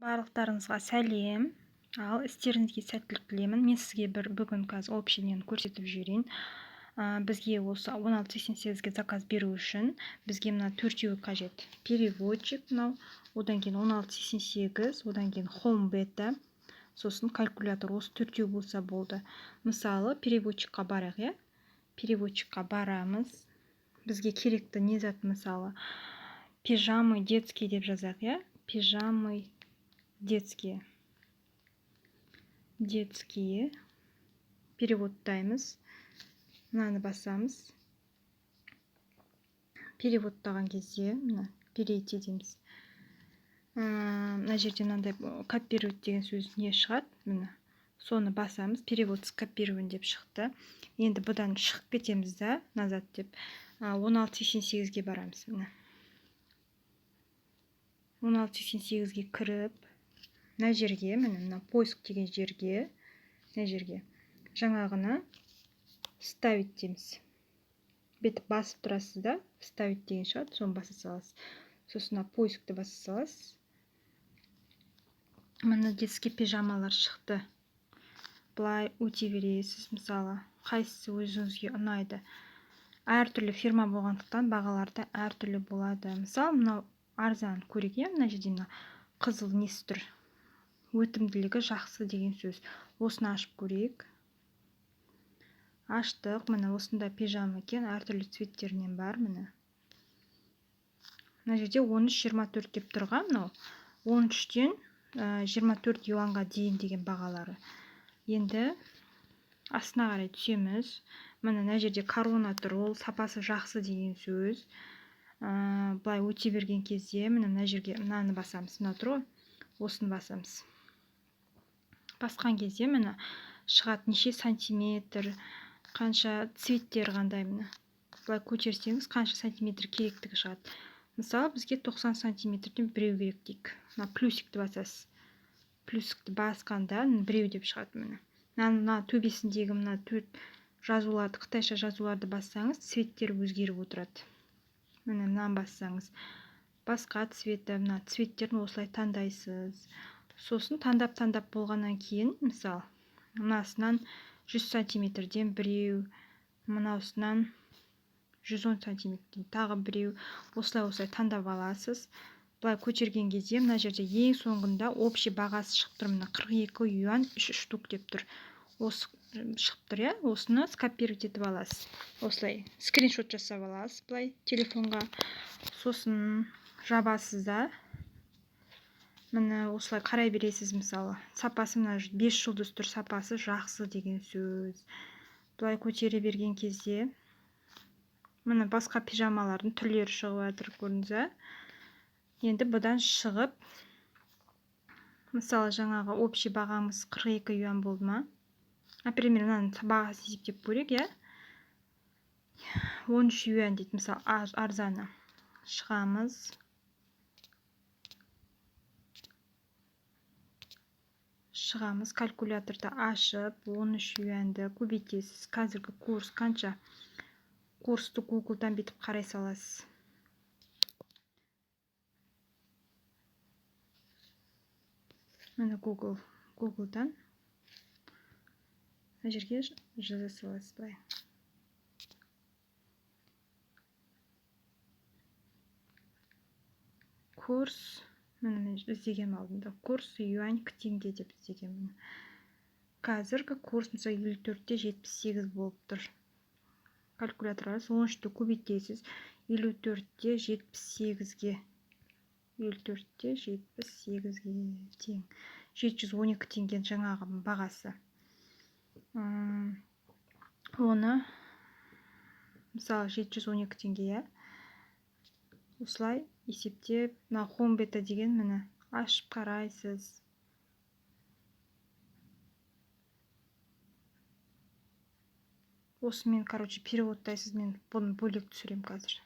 Барлықтарыңызға сәлем. Ал істеріңізге сәттілік тілеймін. Мен сізге бір бүгін қазір общий нені көрсетіп жіберейін. Бізге осы 16.88-ге заказ беру үшін бізге мына төртеуі қажет. Переводчик мынау, одан кейін 16.88, одан кейін Home Beta, сосын калькулятор. Осы төртеу болса болды. Мысалы, переводчикқа барайық, иә? Переводчикқа барамыз. Бізге керекті не зат, мысалы, пижамы детский деп жазайық, иә? Пижамы детские. Детские. Переводтаймыз. Мынаны басамыз. Переводтаған кезде мына перейти дейміз. Мына жерде мынандай копировать деген сөз не шығады, міне, соны басамыз. Перевод скопирован деп шықты. Енді бұдан шығып кетеміз да, назад деп 16.88-ге барамыз. Міне, 16.88-ге кіріп, мына жерге, міне, мына поиск деген жерге, мына жерге жаңағыны вставить дейміз. Бүйтіп басып тұрасыз да, вставить деген шығады, соны баса саласыз. Сосын мына поискті баса саласыз. Міне, детский пижамалар шықты. Былай өте бересіз, мысалы, қайсысы өзіңізге ұнайды. Әртүрлі фирма болғандықтан бағалары да әртүрлі болады. Мысалы, мынау арзан көрейік, иә, мына жерде мына қызыл несі тұр. Өтімділігі жақсы деген сөз. Осыны ашып көрейік. Аштық, міне, осындай пижама екен, әртүрлі цветтерінен бар, міне. Мына жерде 13-24 деп тұрған, мынау 13-тен 24 юанға дейін деген бағалары. Енді астына қарай түсеміз. Міне, мына жерде корона тұр, ол сапасы жақсы деген сөз. Былай өте берген кезде, міне, мына жерге мынаны басамыз, мына тұр ғой, осыны басамыз. Басқан кезде, міне, шығады неше сантиметр, қанша цветтер қандай, міне. Былай көтерсеңіз, қанша сантиметр керектігі шығады. Мысалы, бізге 90 сантиметрден біреу керек дейік. Мына плюсикті басасыз. Плюсикті басқанда біреу деп шығады, міне. Мына төбесіндегі мына төрт жазуларды, қытайша жазуларды бассаңыз, цветтер өзгеріп отырады. Міне, мынаны бассаңыз, басқа цветі, мына цветтерін осылай таңдайсыз. Сосын таңдап-таңдап болғаннан кейін, мысалы, мынасынан 100 сантиметрден біреу, мынаусынан 110 сантиметрден тағы біреу, осылай-осылай таңдап аласыз. Былай көтерген кезде мына жерде ең соңында общий бағасы шығып тұр, мына 42 юань 3 штук деп тұр. Осы шығып тұр, иә? Осыны скопировать етіп аласыз. Осылай скриншот жасап аласыз былай телефонға. Сосын жабасыз да, міне, осылай қарай бересіз, мысалы. Сапасы мына 5 жұлдыз тұр, сапасы жақсы деген сөз. Былай көтере берген кезде міне басқа пижамалардың түрлері шығып жатыр, көрдіңіз ба? Енді бұдан шығып, мысалы, жаңағы общий бағамыз 42 юань болды ма? Например, мынаның бағасын есептеп көрейік, иә? 13 юань дейді, мысалы, арзаны. Шығамыз. Шығамыз, калькуляторды ашып, 13 юаньді көбейтесіз. Қазіргі курс қанша? Курсты Google'дан бүйтіп қарай саласыз. Міне, Google'дан мына жерге жаза саласыз былай. Курс, міне, мен іздегенмін алдында. Курс юань к теңге деп іздегенмін. Қазіргі курс, мысалы, 54,78 болып тұр. Калькулятор аласыз, 13-ті көбейтесіз, 54,78-ге. 54,78-ге тең. 712 теңгенің жаңағы бағасы. Оны, мысалы, 712 теңге, иә? Осылай есептеп, мына Home Beta деген, міне, ашып қарайсыз. Осымен, переводтайсыз. Мен бұны бөлек түсіремін қазір.